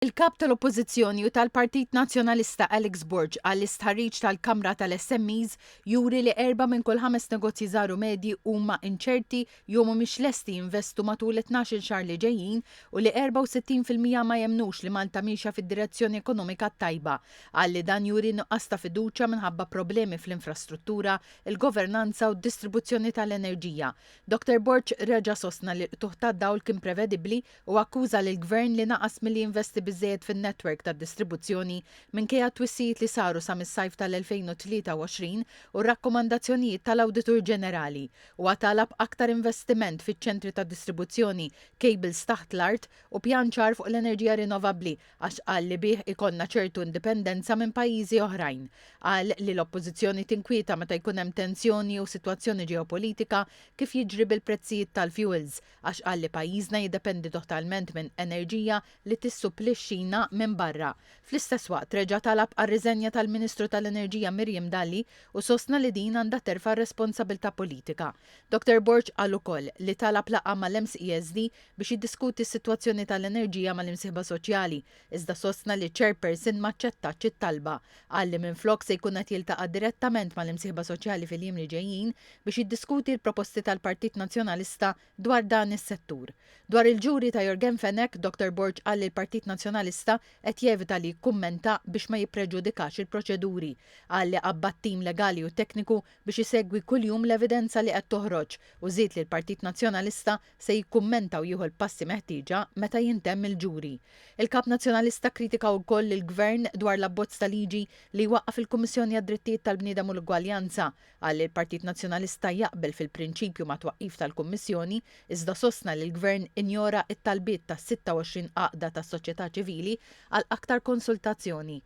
Il-Kap tal-Oppożizzjoni u tal-Partit Nazzjonalista Alex Borg qal li stħarriġ tal-Kamra tal-SMEs juri li erba' minn kull ħames negozji żgħar u medji huma inċerti jew mhumiex lesti jinvestu matul it-tnax-il xahar li ġejjin u li 64% ma jemmnux li Malta miexja fid-direzzjoni ekonomika t-tajba. Qal li dan juri nuqqas ta' fiduċja minħabba problemi fl-infrastruttura, il-governanza u d-distribuzzjoni tal-enerġija. Dottor Borg reġa' sostna li l-qtugħ tad-dawl kien prevedibbli u akkuża lill-Gvern li naqas milli jinvesti biżżejjed fin-netwerk tad-distribuzzjoni minkejja t-twissijiet li saru sa mis-sajf tal-2023 u r-rakkomandazzjonijiet tal-Awditur Ġenerali. Huwa talab aktar investiment fiċ-ċentri ta' distribuzzjoni, cables taħt l-art u pjan ċar fuq l-enerġija rinnovabbli għax qal li bih ikollna ċertu indipendenza minn pajjiżi oħrajn. Qal li l-Oppożizzjoni tinkwieta meta jkun hemm tensjoni jew sitwazzjoni ġeopolitika kif jiġri bil-prezzijiet tal-fuels għax qal li pajjiżna jiddependi totalment minn enerġija li tissupplixxina minn barra. Fl-istess waqt reġa' talab għar-riżenja tal-Ministru tal-Enerġija Miriam Dalli u sostna li din għandha terfa' r-responsabilità politika. Dottor Borg qal ukoll li talab laqgħa mal-MCESD biex jiddiskuti s-sitwazzjoni tal-enerġija mal-imsieħba soċjali, iżda sostna li ċ-chairperson m'aċċettatx it-talba. Qal li minflok se jkun qed jiltaqa' direttament mal-imsieħba soċjali fil-jiem li ġejjin biex jiddiskuti l-proposti tal-Partit Nazzjonalista dwar dan is-settur. Dwar il-ġuri ta' Yorgen Fenech, Dottor Borg qal li l-Partit Nazzjonalista qed jevita li jikkummenta biex ma jippreġudikax il-proċeduri. Qal li qabbad tim legali u tekniku biex isegwi kuljum l-evidenza li qed toħroġ u żied li l-Partit Nazzjonalista se jikkummenta u jieħu l-passi meħtieġa meta jintemm il-ġuri. Il-Kap Nazzjonalista kkritika wkoll lill-Gvern dwar l-abbozz ta' liġi li jwaqqaf il-Kummissjoni għad-Drittijiet tal-Bniedem u l-Ugwaljanza. Qal li l-Partit Nazzjonalista jaqbel fil-prinċipju mat-twaqqif tal-Kummissjoni, iżda sostna li l-Gvern injora t-talbiet ta' 26 għaqda tas-soċjetà ċivili għal aktar konsultazzjoni.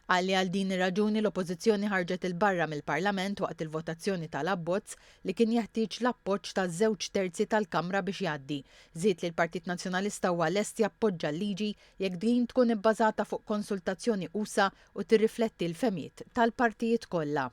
Qal li għal din ir-raġuni l-Oppożizzjoni ħarġet 'il barra mill-Parlament waqt il-votazzjoni tal-abbozz li kien jeħtieġ l-appoġġ ta' żewġ terzi tal-Kamra biex jgħaddi. Żied li l-Partit Nazzjonalista huwa lest jappoġġa l-liġi jekk din tkun ibbażata fuq konsultazzjoni usa' u tirrifletti l-fehmiet tal-partijiet kollha.